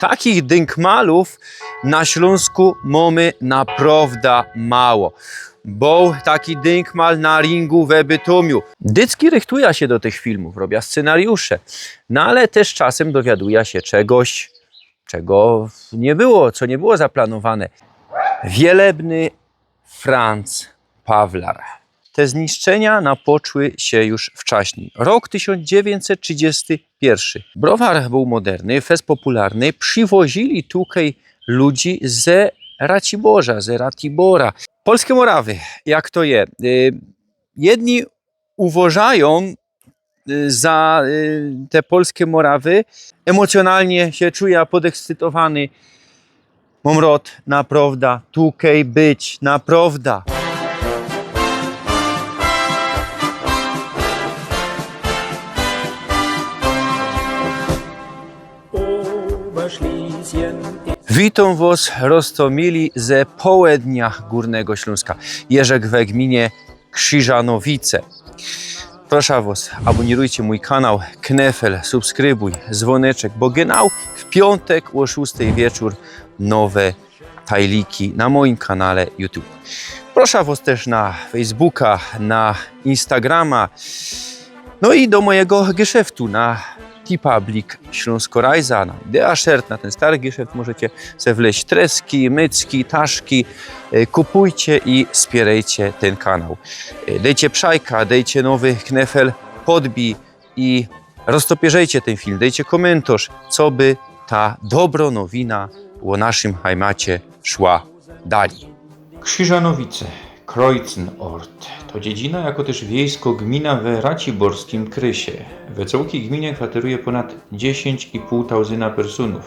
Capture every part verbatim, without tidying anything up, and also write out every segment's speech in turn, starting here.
Takich dynkmalōw na Ślōnsku mōmy naprŏwda mało. Bōł taki dynkmal na ringu we Bytōmiu. Dycki rychtuja sie do tych filmōw, robia scenariusze. No ale tyż czasym dowiaduje sie czegoś, czego niy było, co niy było zaplanowane. Wielebny Franz Pawlar. Te zniszczynia napoczły sie już wczaśnij. Rok tysiōnc dziewiyńćset trzidziesty piyrszy. Browar bōł moderny, fest popularny. Przywozili tukej ludzi ze Raciborza, ze Ratibora. Polske Morawy, jak to je? Y, jedni uważajōm, y, za, y, te Polske Morawy. Emocjonalnie sie czuja podekscytowany. Mōm rŏd, naprŏwda, tukej być, naprŏwda. Witōm wŏs, roztōmili, ze połednia Gōrnego Ślōnska. Jeżech we gminie Krziżanowice. Prosza wŏs, abōnirujcie mōj kanał, knefel, subskrybōj, zwōneczek, bo genau w piōntek ô szōstej wieczōr nowe tajliki na mojim kanale YouTube. Prosza wŏs tyż na Facebooka, na Instagrama, no i do mojigo geszeftu na T-Public Ślōnsko Rajza, na Idea Shirt, na tyn stary geszeft możecie se wleźć treski, mycki, taszki. E, kupujcie i wspiyrejcie tyn kanał. E, dejcie pszajka, dejcie nowy knefel, podbij i roztopierzejcie tyn film, dejcie kōmyntŏrz, coby ta dobrŏ nowina ô naszym hajmacie szła dalij. Krziżanowice, Kreuzenort. To dziedzina, jako tyż wiejsko gmina we raciborskim krysie. We cołkij gminie kwateruje pōnad dziesiyńć i pōł tauzyna persōnōw.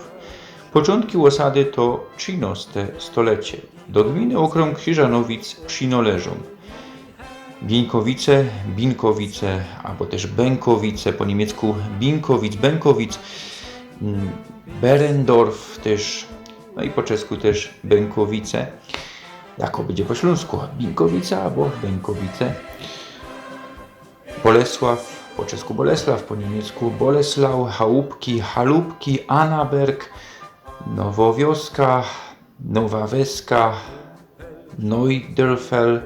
Poczōntki ôsady to trzynŏste stolecie. Do gminy ôkrōm Krziżanowic przinŏleżōm Bieńkowice, Binkowice, abo tyż Bynkowice, po niymiecku Binkowic, Bynkowic, mm, Berendorf tyż, no i po czesku tyż Bynkowice. Jako bydzie po ślōnsku? Binkowice abo Bynkowice. Bolesław, po czesku Bolesław, po niymiecku Boleslau, Chałupki, Chalupki, Annaberg, Nowŏ Wioska, Nowa Weska, Neudörfel,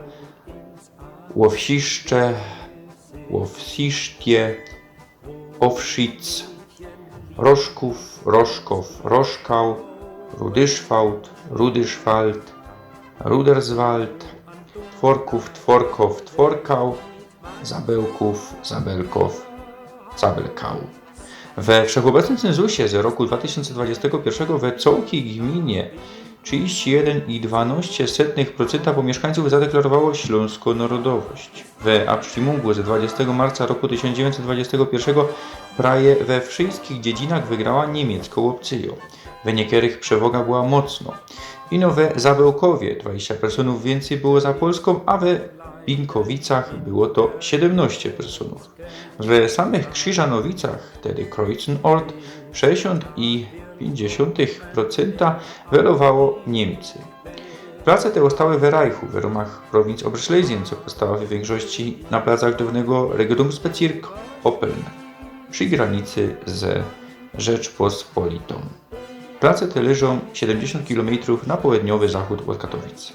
Łowsiszcze, Łowsisztie, Owszic, Roszkōw, Roszkow, Roszkał, Rudyszwałd, Rudyszwald, Ruderswald, Tworkōw, Tworkow, Tworkał, Zabełkōw, Zabelkow, Zabelkał. We wszechobecnym cynzusie z roku dwa tysiōnce dwudziestego piyrszego we cołkij gminie trzidziści jedyn i dwanŏście setnych procynta pōmiyszkańcōw zadeklarowało ślōnską nŏrodowość. We abstimmōngu z dwudziestego marca roku tysiōnc dziewiyńćset dwudziestego piyrszego prawie we wszyjskich dziedzinach wygrała niymiecko ôpcyjŏ. We niykerych przewoga była mocnŏ. Ino we Zabełkowie dwadzieścia personōw wiyncyj było za Polskōm, a we Binkowicach było to siedymnŏście personōw. We samych Krziżanowicach, tedy Kreuzenort, sześćdziesiōnt i piyńćdziesiōnt procynta welowało Niymcy. Place te ôstały we Reichu, we rōmach prowincji Oberschlesien, co powstała we wiynkszości na placach downego Regierungsbezirk Oppeln, przi granicy ze Rzeczpospolitōm. Place te leżōm siedymdziesiōnt kilometrōw na połedniowy zachōd ôd Katowic.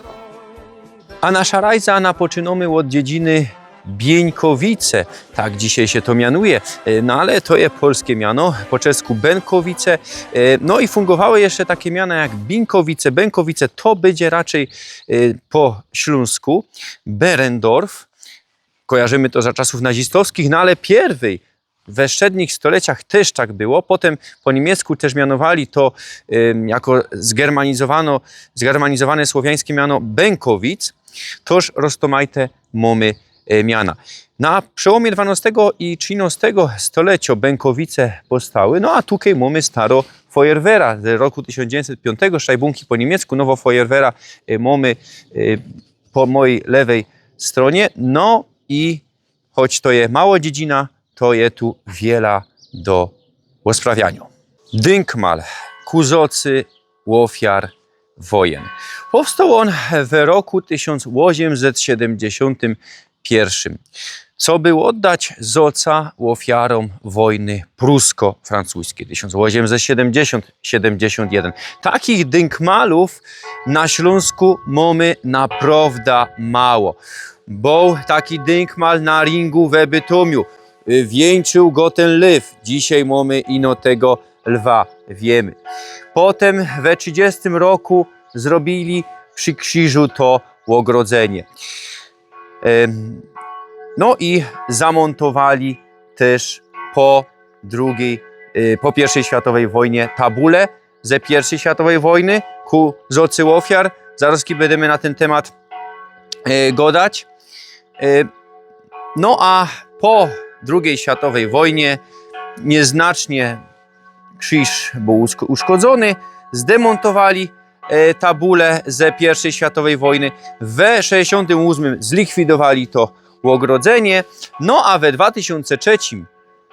A nasza rajza napoczynōmy ôd dziedziny Bieńkowice, tak dzisiej sie to mianuje, e, no ale to je polske miano, po czesku Bynkowice, e, no i fungowały jeszcze take miana jak Binkowice, Bynkowice, to bydzie raczyj, e, po ślōnsku, Berendorf, kojarzymy to za czasōw nazistowskich, no ale pierwyj we średnich stoleciach tyż tak było. Potym po niymiecku tyż mianowali to, ym, jako zgermanizowano-, zgermanizowane słowiańske miano Bynkowic. Toż roztōmajte mōmy, y, miana. Na przełōmie dwanŏstego i trzynŏstego stolecio Bynkowice powstały, no a tukej mōmy staro Feuerwehra z roku tysiōnc dziewiyńćset piōntego, Sztajbunki po niymiecku, nowŏ Feuerwehra, y, mōmy, y, po mojij lewyj strōnie. No i choć to je mało dziedzina, to je tu wiela do ôsprawianiŏ. Dynkmal ku zŏcy ôfiar wojen. Powstoł ôn w roku tysiōnc ôziymset siedymdziesiōntym piyrszym. co by ôddać zŏca ôfiarōm wojny prusko-francuskij tysiōnc ôziymset siedymdziesiōnt siedymdziesiōnt jedyn. Takich dynkmalōw na Ślōnsku mōmy naprŏwda mało. Bōł taki dynkmal na ringu we Bytōmiu. Y, wieńczōł go tyn lew. Dzisiej mōmy ino tego lwa, wiemy. Potym we trzidziestym roku zrobiyli przi krziżu to ôgrodzenie. Em, no i zamōntowali tyż po drugij, y, po piyrwszyj światowyj wojnie tabule ze piyrwszyj światowyj wojny ku zŏcy ôfiar. Zarŏzki bydymy na tyn tymat, e, gŏdać. E, no a po drugij światowyj wojnie niyznacznie krziż bōł uszk-, uszkodzōny, zdymōntowali, e, tabule ze piyrwszyj światowyj wojny. We sześćdziesiōntym ôsmym zlikwidowali to ôgrodzenie. No a we dwa tysiōnce trzecim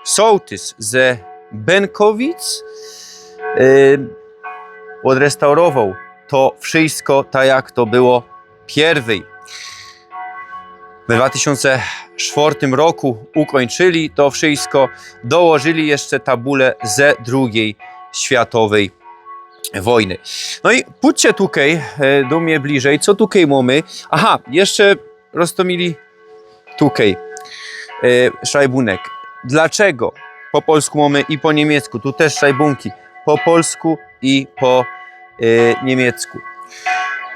sołtys ze Bynkowic, e, ôdrestaurowoł to wszysko tak, jak to było piyrwyj. We dwa tysiōnce sztwŏrtym roku ukōńczyli to wszysko, dołożyli jeszcze tabule ze drugij światowyj wojny. No i pōdźcie tukej, e, do mie bliżyj, co tukej mōmy. Aha, jeszcze roztōmili tukej, e, szajbōnek. Dlaczego po polsku mōmy i po niymiecku? Tu tyż szajbōnki. Po polsku i po, e, niymiecku.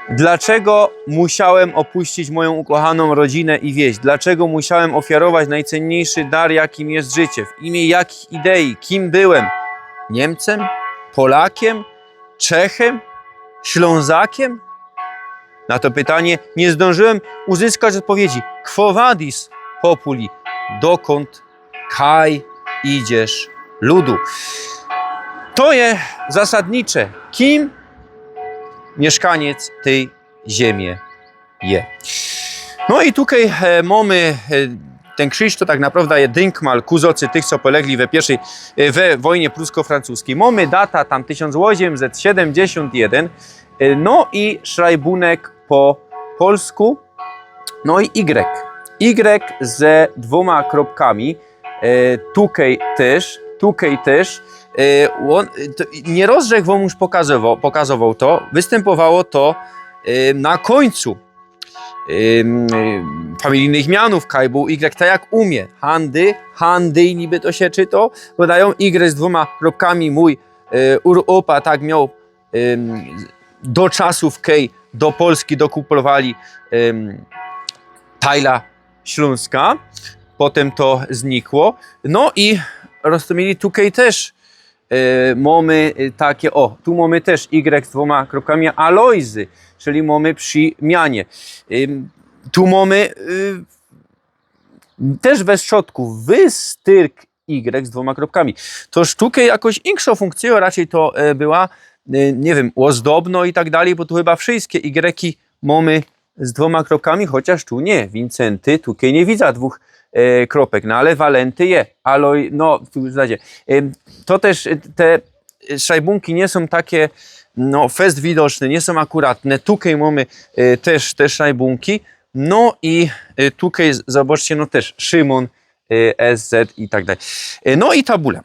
Dlaczego musiałem opuścić moją ukochaną rodzinę i wieś? Dlaczego musiałem ofiarować najcenniejszy dar, jakim jest życie? W imię jakich idei? Kim byłem? Niemcem? Polakiem? Czechem? Ślązakiem? Na to pytanie nie zdążyłem uzyskać odpowiedzi. Quo vadis, populi? Dokąd, kaj idziesz, ludu? To je zasadnicze. Kim miyszkaniec tyj ziymie je? No i tukej, e, mōmy, e, tyn krziż to tak naprŏwda je dynkmal ku zŏcy tych, co polegli we piyrwszyj, e, we wojnie prusko-francuskij. Mōmy data tam tysiōnc ôziymset siedymdziesiōnt jedyn, e, no i szrajbōnek po polsku, no i Y. Y ze dwōma kropkami, e, tukej tyż, tukej tyż. E, ôn, to, niy roz żech wōm już pokazowoł, pokazowoł to, wystympowało to, e, na kōńcu, em, e, familijnych mianōw, kaj bōł Y, tak jak u mie. Handy, handy i niby to sie czyto, gŏdajōm Y z dwōma kropkami, mōj, e, ur ôpa tak mioł, em, do czasōw, kej do Polski dokupowali, em, tajla Ślōnska, potym to znikło. No i roztōmili tukej tyż, e, mōmy, e, take, ô, tu mōmy tyż Y z dwōma kropkami, Alojzy, czyli mōmy przi mianie. Ym, tu mōmy, y, tyż we strzodku wystyrk Y z dwōma kropkami. To sztukej jakoś inkszŏ fōnkcyjŏ raczyj to, e, była, e, niy wiym, ôzdobno i tak dalij, bo tu chyba wszyjske Y mōmy z dwōma kropkami, chociŏż tu niy, Wincenty, tukej niy widza dwōch, e, kropek, no ale Walenty je, Aloj, no, tu w zasadzie. Ym, to tyż, e, te, e, szajbōnki niy sōm take, no, fest widoczne, niy sōm akuratne, tukej mōmy, e, tyż te szajbōnki, no i, e, tukej z-, zobaczcie, no tyż Szymon, e, S Z i tak dalij. E, no i tabula.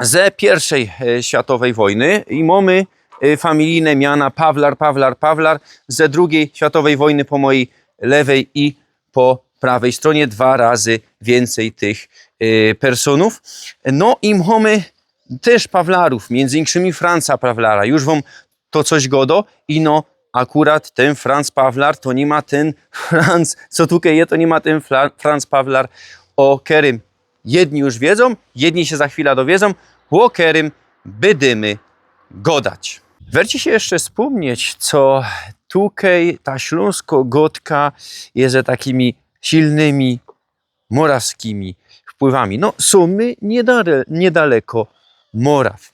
Ze piyrwszyj, e, światowyj wojny i mōmy, e, familijne miana Pawlar, Pawlar, Pawlar, ze drugij światowyj wojny po mojij lewyj i po prawyj strōnie dwa razy wiyncyj tych, e, personōw. No i mōmy tyż Pawlarōw, miyndzy inkszymi Franca Pawlara. Już wōm to coś gŏdŏ. I no, akurat tyn Franc Pawlar to niy ma tyn Franc, co tukej je, to niy ma tyn Fla-, Franc Pawlar, ô kerym jedni już wiedzōm, jedni sie za chwila dowiedzōm, ô kerym bydymy gŏdać. Werci sie jeszcze spōmnieć, co tukej ta ślōnskŏ gŏdka je ze takimi silnymi morawskimi wpływami. No, sōm my niydale-, niydaleko Moraw.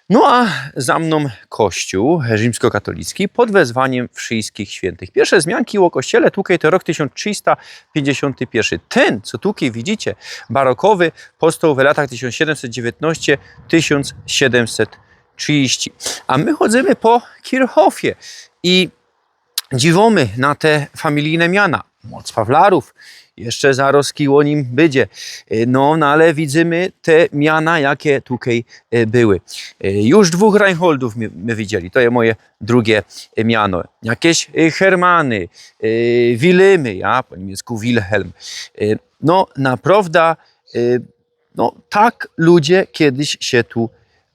No a za mnōm kościōł rzimskokatolicki pod wezwaniym wszyjskich świyntych. Piyrwsze zmianki ô kościele tukej to rok tysiōnc trzysta piyńćdziesiōnty piyrszy. Tyn, co tukej widzicie, barokowy, powstoł w latach tysiōnc siedymset dziewiyntnŏście, tysiōnc siedymset trzidziści. A my chodzymy po Kirchhoffie i dziwōmy na te familijne miana. Moc Pawlarōw, jeszcze zarŏzki ô nim bydzie. E, no, no ale widzymy te miana, jake tukej, e, były. E, już dwōch Reinholdōw my, my widzieli, to je moje drugie, e, miano. Jakeś, e, Hermany, e, Willemy, ja, po niymiecku Wilhelm. E, no, naprŏwda, e, no, tak ludzie kejsik sie tu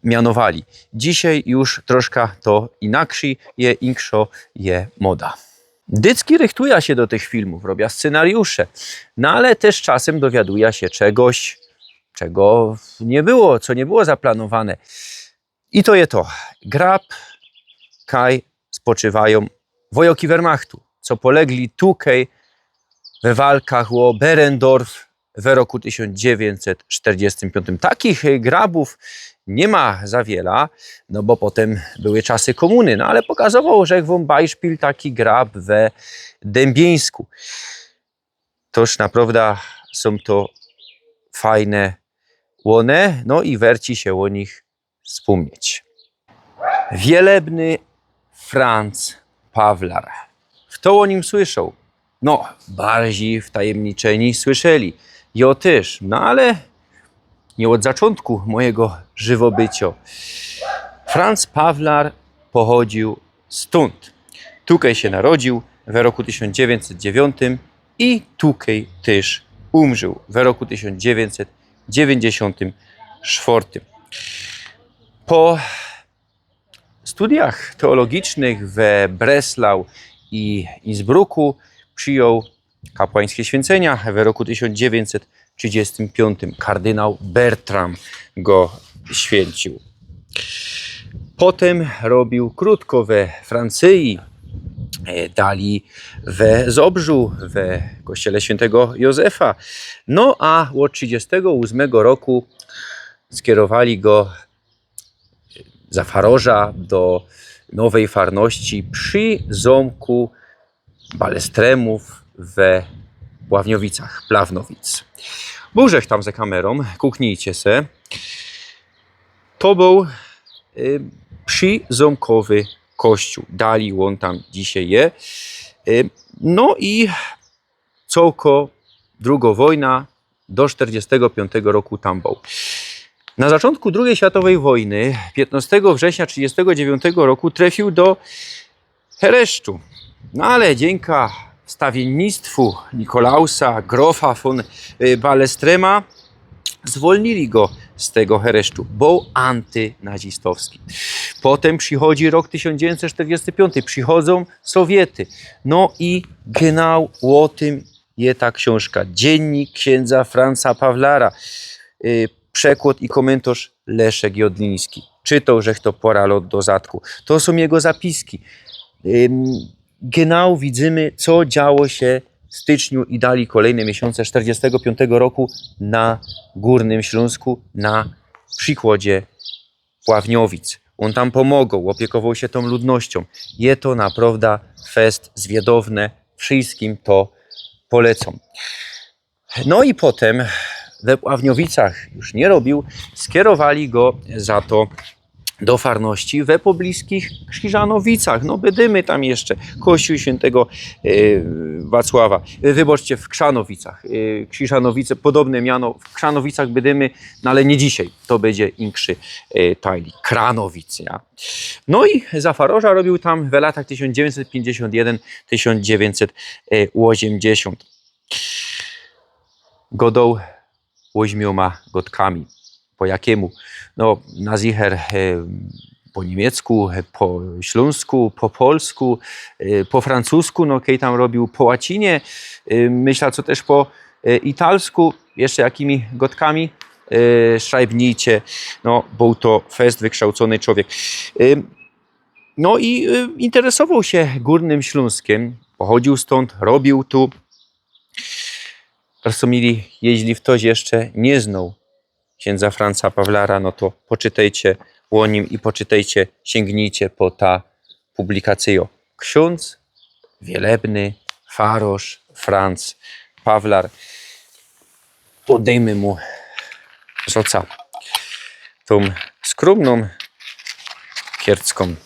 mianowali. Dzisiej już troszka to inakszyj je, inkszŏ je moda. Dycki rychtuja sie do tych filmōw, robia scenariusze, no ale tyż czasym dowiaduja sie czegoś, czego niy było, co niy było zaplanowane. I to je to. Grab, kaj spoczywajōm wojoki Wehrmachtu, co polegli tukej we walkach ô Behrendorf we roku tysiōnc dziewiyńćset sztyrdziestym piōntym. Takich, e, grabōw niy ma za wiela, no bo potym były czasy kōmuny, no ale pokazowoł żech wōm bajszpil taki grab we Dębieńsku. Toż naprŏwda sōm to fajne łōny, no i werci sie ô nich spōmnieć. Wielebny Franz Pawlar. Fto ô nim słyszoł? No, bardzij wtajymniczyni słyszeli. Jŏ tyż, no ale niy ôd zaczōntku mojigo żywobyciŏ. Franz Pawlar pochodziył stōnd. Tukej sie narodził we roku tysiōnc dziewiyńćset dziewiyńtym i tukej tyż umrził we roku tysiōnc dziewiyńćset dziewiyńćdziesiōntym sztwŏrtym. Po studiach teologicznych we Breslau i Innsbrucku przijōn kapłańske świyńcynia we roku tysiōnc dziewiyńćset trzidziestym piōntym. Kardynał Bertram go świyńcił. Potym robiōł krōtko we Francyji, e, dalij we Zobrzu, we kościele świyńtego Jōzefa. No a ôd trzidziestego ôsmego roku skierowali go za faroża do Nowyj Farności przi zōmku Balestremōw we Pławniowicach, Plawnowic. Bōł żech tam za kamerōm, kuknijcie se. To bōł, y, przizōmkowy kościōł. Dalij ôn tam dzisiej je. Y, no i cołko drugŏ wojna, do sztyrdziestego piōntego roku tam bōł. Na zaczōntku drugij światowyj wojny, piętnastego września trzidziestego dziewiątego roku, trefiōł do heresztu. No ale dziynka wstawiynictwu Nikolausa, grofa von, y, Balestrema, zwolnili go z tego heresztu, bo antynazistowski. Potym przichodzi rok tysiōnc dziewiyńćset sztyrdziesty piōnty, przichodzōm Sowiety. No i genau ô tym je ta ksiōnżka. Dziynnik ksiynża Franca Pawlara. Y, przekłŏd i kōmyntŏrz Leszek Jodliński. Czytoł żech to pŏra lŏt do zadku. To sōm jego zapiski. Ym, genau widzymy, co działo sie w styczniu i dalij kolejne miesiōnce sztyrdziestego piōntego roku na Gōrnym Ślōnsku, na przikłŏdzie Pławniowic. Ôn tam pōmogoł, ôpiekowoł sie tōm ludnościōm. Je to naprŏwda fest zwiadowne, wszyjskim to polecōm. No i potym we Pławniowicach już niy robiōł, skierowali go za to do farności we pobliskich Krziżanowicach. No, bydymy tam jeszcze, kościōł świyntego, e, Wacława, e, wybaczcie, w Krzanowicach. E, Krziżanowice, podobne miano, w Krzanowicach bydymy, no ale niy dzisiej, to bydzie inkszy, e, tajli, Kranowic, ja. No i za faroża robiōł tam w latach tysiōnc dziewiyńćset piyńćdziesiōnt jedyn, tysiōnc dziewiyńćset ôziymdziesiōnt. Gŏdoł ôźmiōma gŏdkami. Po jakimu? No, na zicher, e, po niymiecku, e, po ślōnsku, po polsku, e, po francusku, no, kej tam robiōł, po łacinie, e, myślã, co tyż po, e, italsku, jeszcze jakimi gŏdkami, e, szrajbnijcie. No, bōł to fest wykształcōny człowiek. E, no i, e, interesowoł sie Gōrnym Ślōnskym, pochodziōł stōnd, robiōł tu. Rozumili, jeźli ftoś jeszcze niy znoł ksiynża Franca Pawlara, no to poczytejcie ô nim i poczytejcie, siyngnijcie po ta publikacyjŏ. Ksiōndz wielebny, farŏrz Franc Pawlar. Podejmy mu z ôka tōm skrōmnōm kiertkōm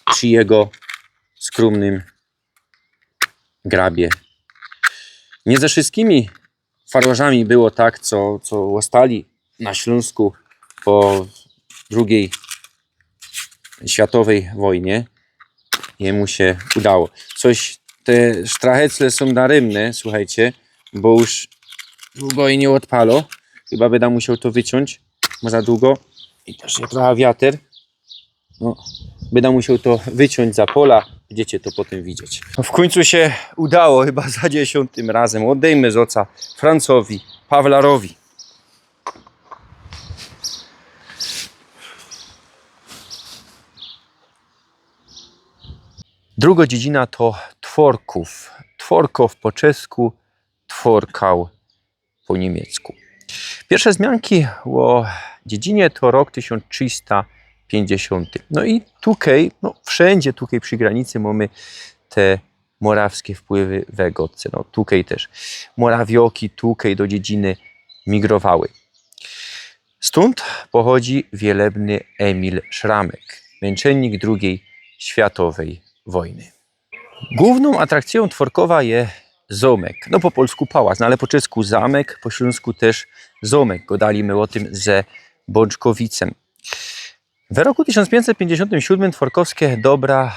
przi jego skrōmnym grabie. Niy ze wszyskimi farmarzami było tak, co, co ôstali na Ślōnsku po drugij światowyj wojnie. Jymu sie udało. Coś te sztrahecle sōm darymne, suchejcie, bo już dugo je niy ôdpalōm. Chyba byda musioł to wyciōńć, bo za dugo. I tyż je trocha wiater. No, byda musioł to wyciōńć za pola. Bydziecie to potym widzieć. No, w kōńcu sie udało, chyba za dziesiōntym razym. Ôddejmy złoca Francowi Pawlarowi. Drugo dziedzina to Tworków. Tworkow po czesku, Tworkau po niymiecku. Piyrwsze zmianki ô dziedzinie to rok tysiōnc trzysta piyńćdziesiōnty. No i tukej, no, wszyndzie tukej przi granicy mōmy te morawske wpływy we Godce. No, tukej tyż. Morawioki tukej do dziedziny migrowały. Stōnd pochodzi wielebny Emil Szramek, mynczynik drugij światowyj wojny. Gōwnōm atrakcyjōm Tworkowa je zōmek. No, po polsku pałac, no ale po czesku zamek, po ślōnsku tyż zōmek. Godali my ô tym ze Bōńczkowicym. We roku tysiōnc piyńćset piyńćdziesiōntym siódmym tworkowske dobra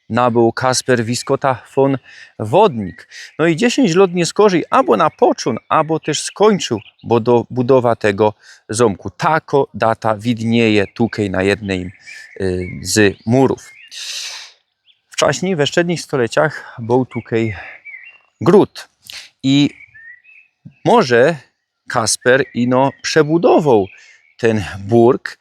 nabōł Kasper Wiskota von Wodnik. No i dziesiyńć lot niyskorzij abo napoczōn, abo tyż skōńczōł, bo do budowa tego zōmku. Tako data widnieje tukej na jednym, y, z murōw. Wczaśnij, we sztednich stoleciach, bōł tukej grōd. I może Kasper ino przebudowoł tyn burg,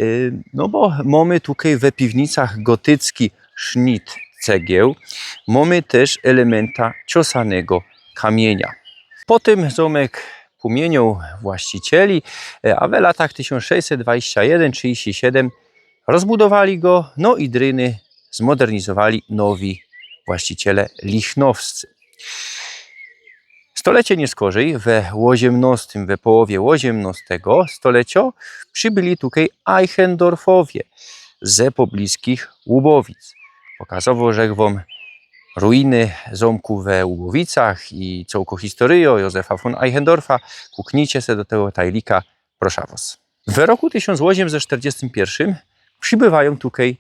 y, no bo mōmy tukej we piwnicach gotycki sznit cegieł, mōmy tyż elementa ciosanego kamiynia. Potym zōmek pōmiynioł właścicieli, y, a we latach tysiōnc sześćset dwadzieścia jeden trzydzieści siedem rozbudowali go, no i dryny zmodernizowali nowi właściciele lichnowscy. Stolecie niyskorzij, we ôziymnostym, we połowie ôziymnostego stolecio, przibyli tukej Eichendorfowie ze pobliskich Łubowic. Pokazowoł żech wōm ruiny zōmku we Łubowicach i cołko historyjo Józefa von Eichendorfa. Kuknijcie se do tego tajlika, proszã wos. We roku tysiōnc ôziymset sztyrdziestym piyrwszym przibywajōm tukej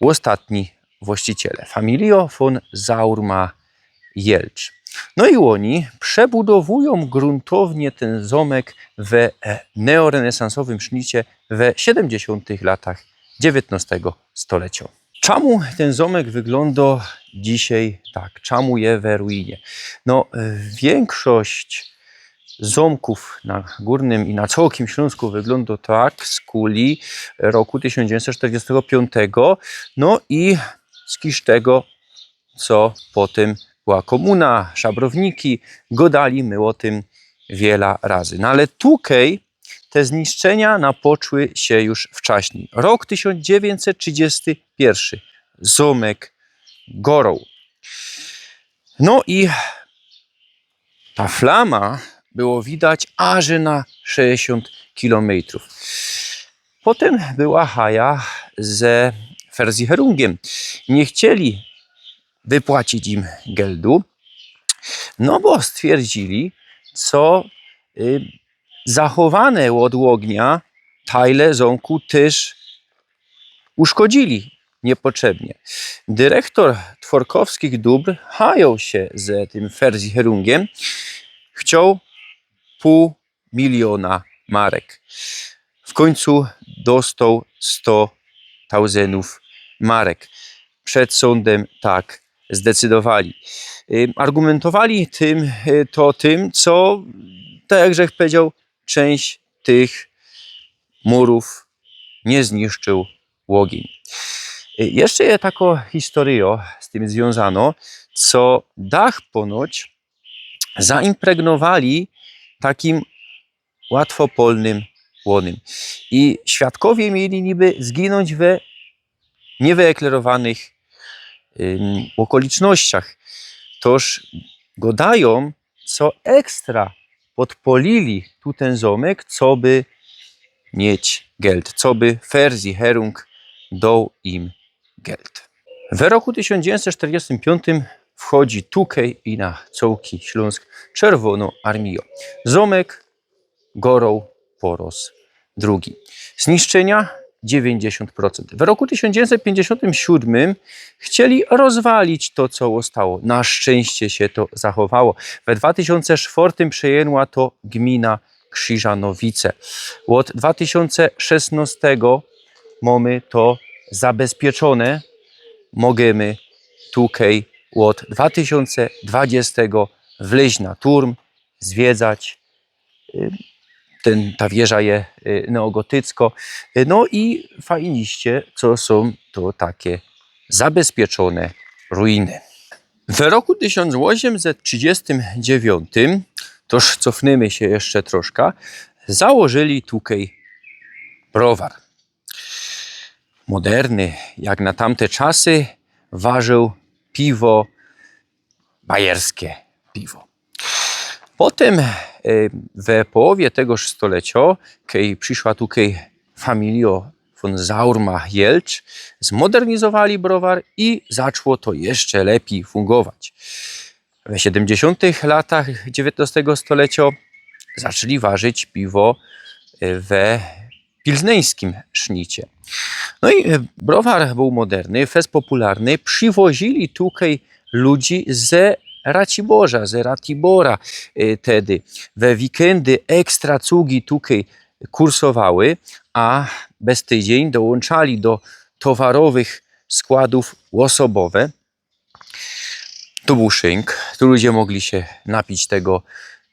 ôstatni właściciele, familijo von Zaurma-Jelcz. No i ôni przebudowujōm gruntownie tyn zōmek we, e, neorenesansonym sznicie we siedymdziesiōntych latach dziewiytnostego stolecio. Czamu tyn zōmek wyglōndo dzisiej tak? Czamu je we ruinie? No, e, wiynkszość zōmkōw na Gōrnym i na cołkim Ślōnsku wyglōndo tak skuli roku tysiōnc dziewiyńćset sztyrdziestego piōntego, no i skuli tego, co potym była kōmuna, szabrowniki, godali my ô tym wiela razy. No ale tukej te zniszczynia napoczły sie już wczaśnij. Rok tysiōnc dziewiyńćset trzidziesti piyrwszy. Zōmek goroł. No i ta flama było widać aże na sześćdziesiōnt kilometrōw. Potym była haja ze Fersicherungiem. Niy chcieli wypłacić im geldu, no bo stwierdzili, co, y, zachowane ôd ôgnia tajle zōmku tyż uszkodzili niypotrzebnie. Dyrektor Tworkowskich Dōbr hajoł sie ze tym Fersicherungiem. Chcioł pōł miliōna marek. W kōńcu dostoł sto tausendōw marek. Przed sōndym tak zdecydowali. Y, argumyntowali tym, y, to tym, co, tak jak żech powiedzioł, czynść tych murōw niy zniszczył ôgiyń. Y, jeszcze je tako historyjo z tym zwiōnzano, co dach ponoć zaimpregnowali takim łatwopolnym ôgniym. I świadkowie mieli niby zginōńć we niywyeklarowanych, ym, ôkolicznościach. Toż godajōm, co ekstra podpolili tu tyn zōmek, coby mieć geld, coby Fersicherung doł im geld. We roku tysiōnc dziewiyńćset sztyrdziestym piōntym wchodzi tukej i na cołki Ślōnsk Czerwōnŏ Armijŏ. Zōmek goroł po roz drugi. Zniszczynia dziewiyńćdziesiōnt procynt. W roku tysiōnc dziewiyńćset piyńćdziesiōntym siōdmym chcieli rozwalić to, co ôstało. Na szczynście sie to zachowało. We dwa tysiōnce sztwŏrtym przejynła to gmina Krziżanowice. Ôd dwa tysiōnce szesnŏstego mōmy to zabezpieczōne. Możymy tukej ôd dwa tysiōnce dwadziestego wlyź na turm, zwiedzać. Y, tyn, ta wieża je, y, neogotyckŏ. Y, no i fajniście, co sōm to takie zabezpieczōne ruiny. W roku tysiōnc ôziymset trzidziestym dziewiōntym, toż cofnymy sie jeszcze troszka, założyli tukej browar. Moderny, jak na tamte czasy, warził piwo, bajerskie piwo. Potym, e, we połowie tegoż stoleciŏ, kej prziszła tukej familijŏ von Saurma-Jelcz, zmodernizowali browar i zaczło to jeszcze lepij fungować. We siedymdziesiōntych latach dziewiyntnŏstego stoleciŏ zaczli warzić piwo, e, we pilznyńskim sznicie. No i, e, browar bōł moderny, fest popularny. Przywozili tukej ludzi ze Raciborza, ze Ratibora, e, tedy. We wikyndy ekstra cugi tukej kursowały, a bez tydziyń dołōnczali do towarowych składōw ôsobowe. Tu bōł szynk, tu ludzie mogli sie napić tego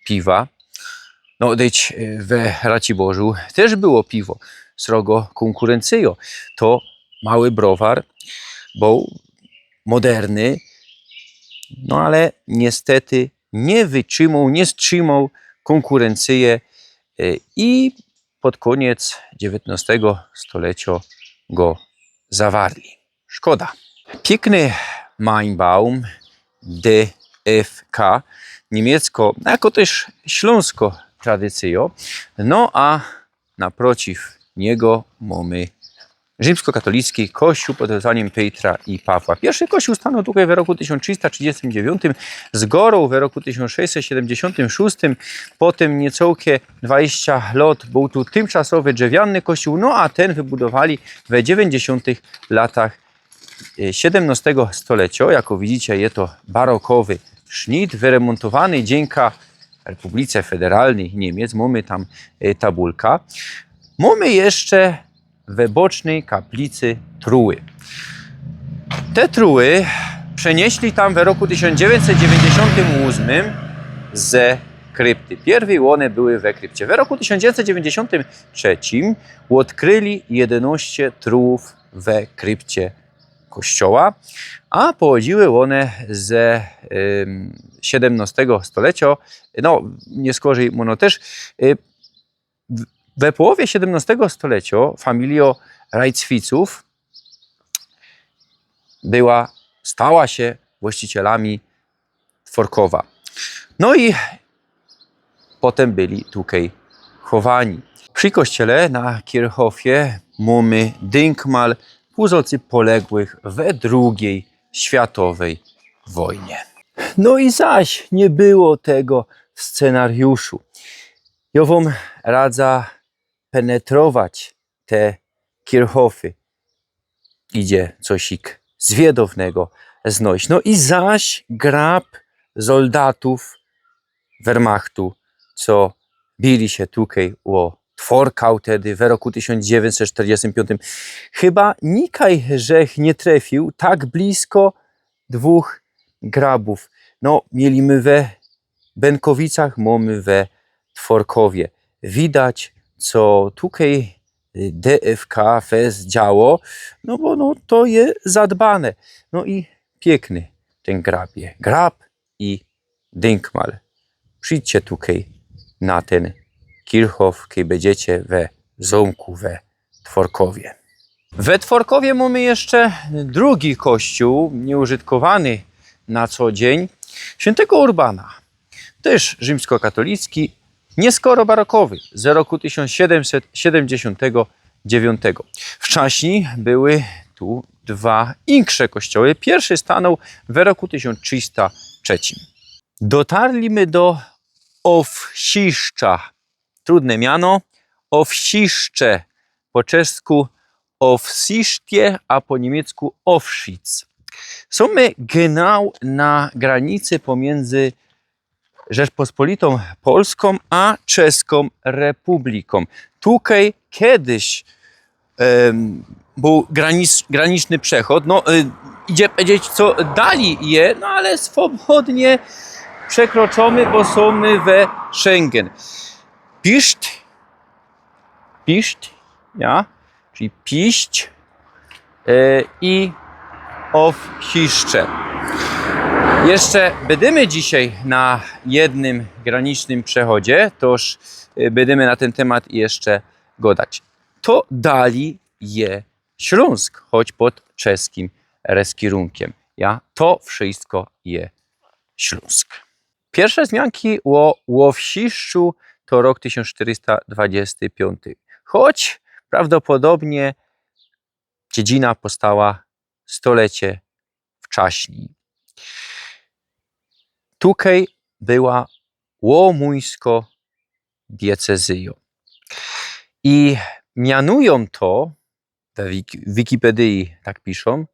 piwa. No, dyć, e, we Raciborzu tyż było piwo. Srogo kōnkurencyjŏ. To mały browar, bōł moderny, no ale niestety niy wytrzimoł, niy strzimoł kōnkurencyje, e, i pod kōniec dziewiyntnŏstego stoleciŏ go zawarli. Szkoda. Piykny Maibaum, D F K, niymiecko, no jako tyż ślōnsko tradycyjŏ. No a naprociw niego mōmy rzimskokatolicki kościōł pod wezaniym Pejtra i Pawła. Piyrszy kościōł stanōł tukej w roku tysiōnc trzysta trzidziestym dziewiōntym, zgoroł w roku tysiōnc sześćset siedymdziesiōntym szōstym, potym niy cołkie dwadzieścia lŏt bōł tu tymczasowy drzewiany kościōł, no a tyn wybudowali we dziewiyńćdziesiōntych latach, e, siedymnŏstego stoleciŏ. Jako widzicie, je to barokowy sznit, wyremōntowany dziynka Republice Federalnyj Niymiec. Mōmy tam, e, tabulka. Mōmy jeszcze we bocznyj kaplicy truły. Te truły przenieśli tam w roku tysiōnc dziewiyńćset dziewiyńćdziesiōntym ôsmym ze krypty. Piyrwyj ône były we krypcie. W roku tysiōnc dziewiyńćset dziewiyńćdziesiōntym trzecim ôdkryli jedynŏście trułōw we krypcie kościoła, a pochodziły ône ze, ym, siedymnŏstego stoleciŏ. No, niy skorzij, ône tyż, y, w-, we połowie siedymnŏstego stoleciŏ familijŏ Rajcwicōw była, stała sie właścicielami Tworkowa. No i potym byli tukej chowani. Przi kościele na Kirchhofie mōmy dynkmal puzŏcy poległych we drugij światowyj wojnie. No i zaś niy było tego w scenariuszu. Jŏ wōm radzã penetrować te Kirchhofy. Idzie cosik zwiedownego znojś. No i zaś grab soldatōw Wehrmachtu, co bili sie tukej ô Tworkau tedy we roku tysiōnc dziewiyńćset sztyrdziestym piōntym. Chyba nikaj żech niy trefiōł tak blisko dwōch grabōw. No, mieli my we Bynkowicach, mōmy we Tworkowie. Widać, co tukej D F K fest działo, no bo, no, to je zadbane. No i piykny tyn grab je. Grab i dynkmal. Przijdźcie tukej na tyn Kirchhof, kej bydziecie we zōmku we Tworkowie. We Tworkowie mōmy jeszcze drugi kościōł, niyużytkowany na co dziyń, świyntego Urbana. Tyż rzimskokatolicki, niyskoro barokowy, ze roku tysiōnc siedymset siedymdziesiōntego dziewiōntego. Wczaśnij były tu dwa insze kościoły. Piyrszy stanōł we roku tysiōnc trzysta trzecim. Dotarli my do Owsiszcza. Trudne miano. Owsiszcze, po czesku Owsiszcz, a po niymiecku Owszic. Sōm my genau na granicy pomiyndzy Rzeczpospolitōm Polskōm a Czeskōm Republikōm. Tukej kejś em, bōł granic, graniczny przechod. No, y, idzie powiedzieć, co dalij je, no ale swobodnie przekroczymy, bo sōm my we Schengen. Piszt, Piszt, ja, czyli Piść e, i Owsiszcze. Jeszcze bydymy dzisiej na jednym granicznym przechodzie, toż e, bydymy na tyn tymat jeszcze godać. To dalij je Ślōnsk, choć pod czeskim reskirunkiym. Ja, to wszysko je Ślōnsk. Piyrsze zmianki ô Owsiszczu to rok tysiōnc sztyrysta dwadziesty piōnty. Choć prawdopodobnie dziedzina powstała stolecie wczaśnij. Tukej była łomōńsko diocezyjo. I mianujōm to we Wiki-, Wikipedii tak piszōm,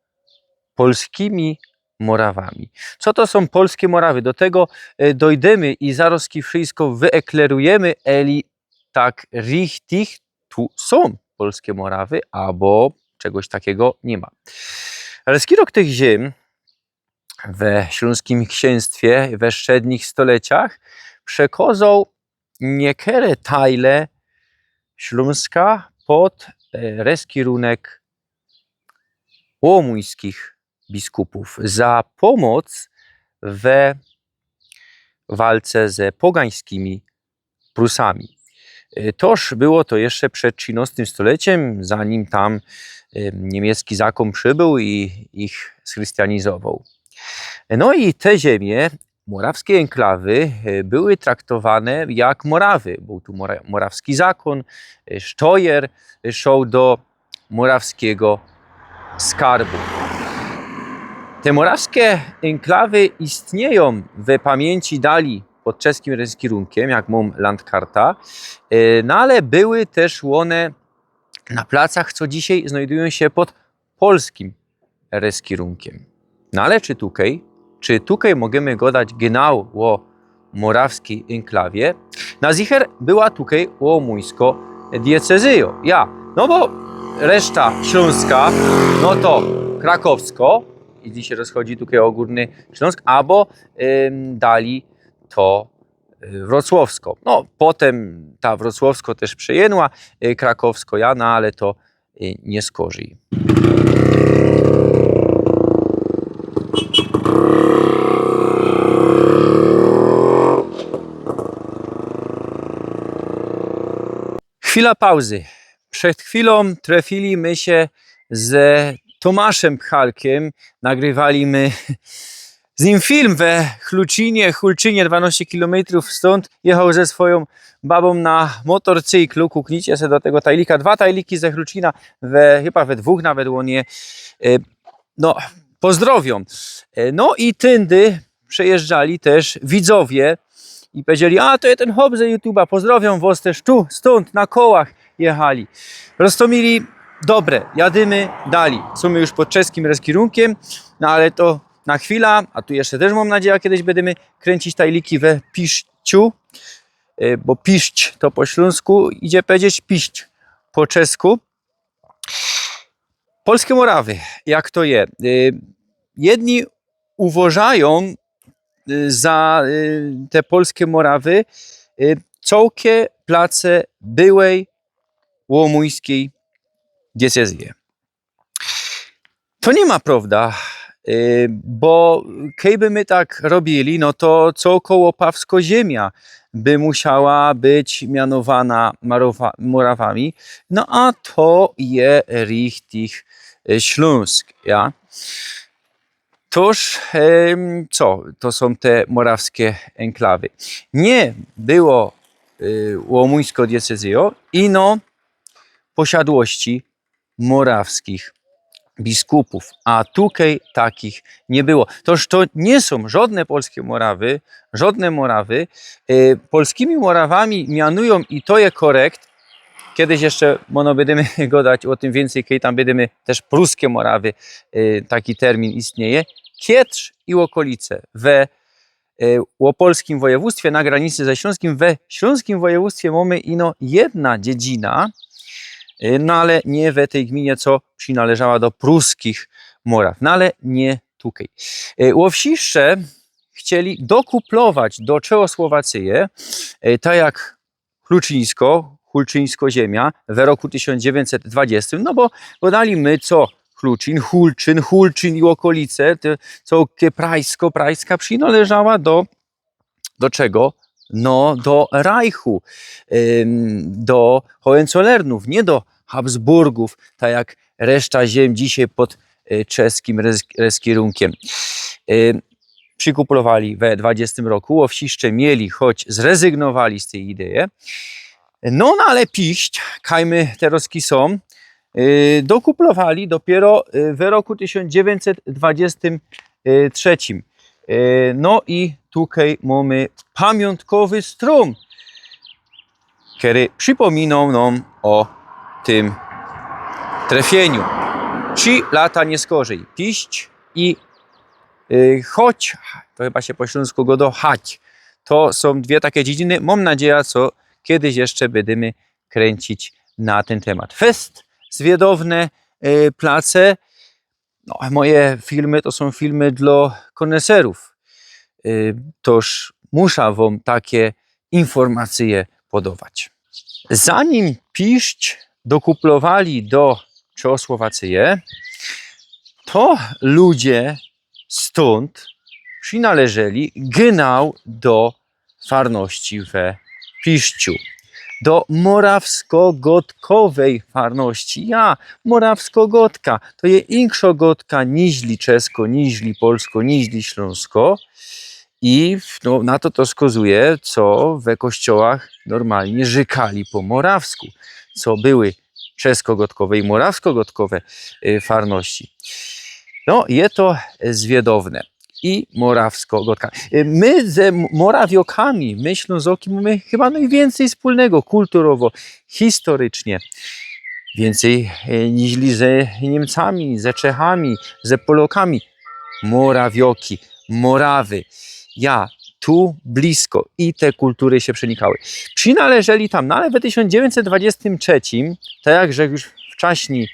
polskimi Morawami. Co to sōm polskie Morawy? Do tego e, dojdymy i zarŏz wszysko wyeklerujymy, eli tak richtig tu sōm polskie Morawy, abo czegoś takigo niy ma. Ale skirok tych ziem we Ślōnskim Księstwie we wszednich stoleciach przekozoł niekere tajle Ślōnska pod e, reskirunek łomōńskich biskupōw za pōmoc we walce ze pogańskimi Prusami. E, toż było to jeszcze przed trzynŏstym stoleciym, zanim tam e, niymiecki zakōn przybōł i ich schrystianizowoł. No i te ziemie, morawskie enklawy, e, były traktowane jak Morawy. Bōł tu mora-, morawski zakōn, e, sztojer, e, szoł do morawskigo skarbu. Te morawskie enklawy istniyjōm we pamiyńci dalij pod czeskim reskirunkiym, jak mōm landkarta, e, no ale były tyż ône na placach, co dzisiej znajdujōm sie pod polskim reskirunkiym. No ale czy tukej, czy tukej możymy godać genau ô morawskij enklawie? Na zicher była tukej łomōńsko diocezyjo. Ja, no bo reszta Ślōnska, no to Krakowsko, i dzisiej rozchodzi tukej ô Gōrny Ślōnsk, abo ym, dalij to y, Wrocłowsko. No, potym ta Wrocłowsko tyż przejynła, y, Krakowsko, ja, no ale to y, niy skorzij. Chwila pauzy. Przed chwilōm trefili my sie ze Tomaszym Pchalkiym, nagrywali my z nim film we Chluczynie, Chulczynie, dwanŏście kilometrōw stōnd. Jechoł ze swojōm babōm na motorcyklu, kuknijcie se do tego tajlika. Dwa tajliki ze Chluczyna, we, chyba we dwōch nawet ône, e, no, pozdrowiōm. E, no i tyndy przejyżdżali tyż widzowie i powiedzieli: „A, to je tyn chop ze YouTube'a, pozdrowiōm wŏs tyż”, tu, stōnd, na kołach jechali. Roztōmili, dobre, jadymy dalij. Sōm my już pod czeskim reskirunkiym, no ale to na chwila, a tu jeszcze tyż mōm nadzieja, kejś bydymy kryńcić tajliki we Piszczu, e, bo Piszcz to po ślōnsku idzie powiedzieć Piszcz po czesku. Polskie Morawy, jak to je? Y, jedni uważajōm, y, za, y, te Polskie Morawy, y, cołkie place byłej łomōńskij diocezyje. To niy ma prŏwda, y, bo kejby my tak robiyli, no to cołko łopawsko ziymia by musiała być mianowana Marowa-, Morawami, no a to je richtig, y, Ślōnsk, ja. Toż, em, co to sōm te morawskie enklawy? Niy było, y, łomōńsko diocezyjo, ino posiadłości morawskich biskupōw, a tukej takich niy było. Toż to niy sōm żodne polske Morawy, żodne Morawy. E, polskimi Morawami mianujōm, i to je korekt, kedyś jeszcze, no, bydymy godać ô tym wiyncyj, kej tam bydymy, tyż pruske Morawy, e, taki termin istnieje. Kietrz i ôkolice we e, Opolskim wojewōdztwie, na granicy ze Ślōnskim. We Ślōnskim wojewōdztwie mōmy ino jedna dziedzina, e, no ale niy we tyj gminie, co przinŏleżała do pruskich Moraw, no ale niy tukej. E, Łowsiszcze chcieli dokuplować do Czechosłowacyje, e, tak jak Hulczyńsko, Hulczyńsko ziymia we roku tysiōnc dziewiyńćset dwadziestym, no bo godali my, co Hulczyn, Hulczyn, Hulczyn i ôkolice, to, co ke Prajsko, Prajska przinŏleżała do, do czego? No, do Rajchu, ym, do Hohenzollernōw, niy do Habsburgōw, tak jak reszta ziem dzisiej pod, e, czeskim rez-, reskierunkiym. Ym, przikuplowali we dwadziestym roku, Łowsiszcze mieli, choć zrezygnowali z tyj ideje. No, no ale Piść, kaj my terŏzki sōm, y, dokuplowali dopiyro, y, we roku tysiōnc dziewiyńćset dwadziestym trzecim. Y, no i tukej mōmy pamiōntkowy strōm, kery przipōminŏ nōm ô tym trefiyniu. Trzi lata niy skorzej. Piść i, y, choć, to chyba sie po ślōnsku godo chać. To sōm dwie take dziedziny. Mōm nadzieja, co kedyś jeszcze bydymy kryńcić na tyn tymat. Fest zwiadowne, y, place. No, moje filmy to sōm filmy dlŏ koneserōw. Y, toż musza wōm take informacyje podować. Zanim Piść dokuplowali do Czechosłowacyje, to ludzie stōnd przinŏleżyli genau do farności we Piściu. Do morawskogodkowej farności. Ja, morawskogodka, to je inkszŏ godka niźli czesko, niźli polsko, niźli ślōnsko. I, no, na to to wskazuje, co we kościołach normalnie rzykali po morawsku, co były czeskogodkowe i morawskogodkowe, y, farności. No, je to zwiadowne. I morawskogodka. Y, my ze M-, Morawiokami, my Ślōnzoki, mōmy chyba nojwiyncyj wspōlnego kulturowo, historycznie. Wiyncyj, y, niźli ze Niymcami, ze Czechami, ze Polokami. Morawioki, Morawy. Ja, tu blisko i te kultury sie przenikały. Przinŏleżyli tam, no ale we tysiōnc dziewiyńćset dwadziestym trzecim, tak jak żech już wcześnij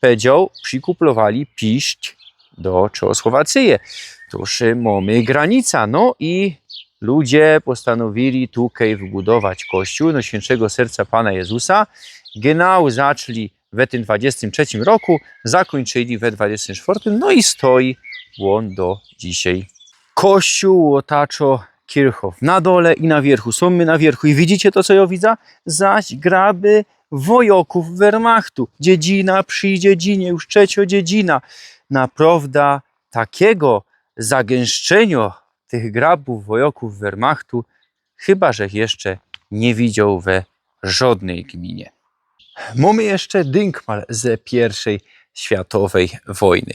powiedzioł, przikuplowali Piść do Czechosłowacyje. Tuż, y, mōmy granica, no i ludzie postanowili tukej wbudować kościōł Nojświynszego Serca Pana Jezusa. Genau zaczli we tym dwadziestym trzecim roku, zakōńczyli we dwadziestym czwortym, no i stoi ôn do dzisiej. Kościōł ôtŏczŏ Kirchhof na dole i na wiyrchu. Sōm my na wiyrchu i widzicie to, co jŏ widza? Zaś graby wojŏkōw Wehrmachtu. Dziedzina przi dziedzinie, już trzeciŏ dziedzina. Naprŏwda takigo zagięszczeniŏ tych grabōw wojŏkōw Wehrmachtu chyba żech jeszcze niy widzioł we żodnyj gminie. Mōmy jeszcze dynkmal ze piyrwszyj światowyj wojny.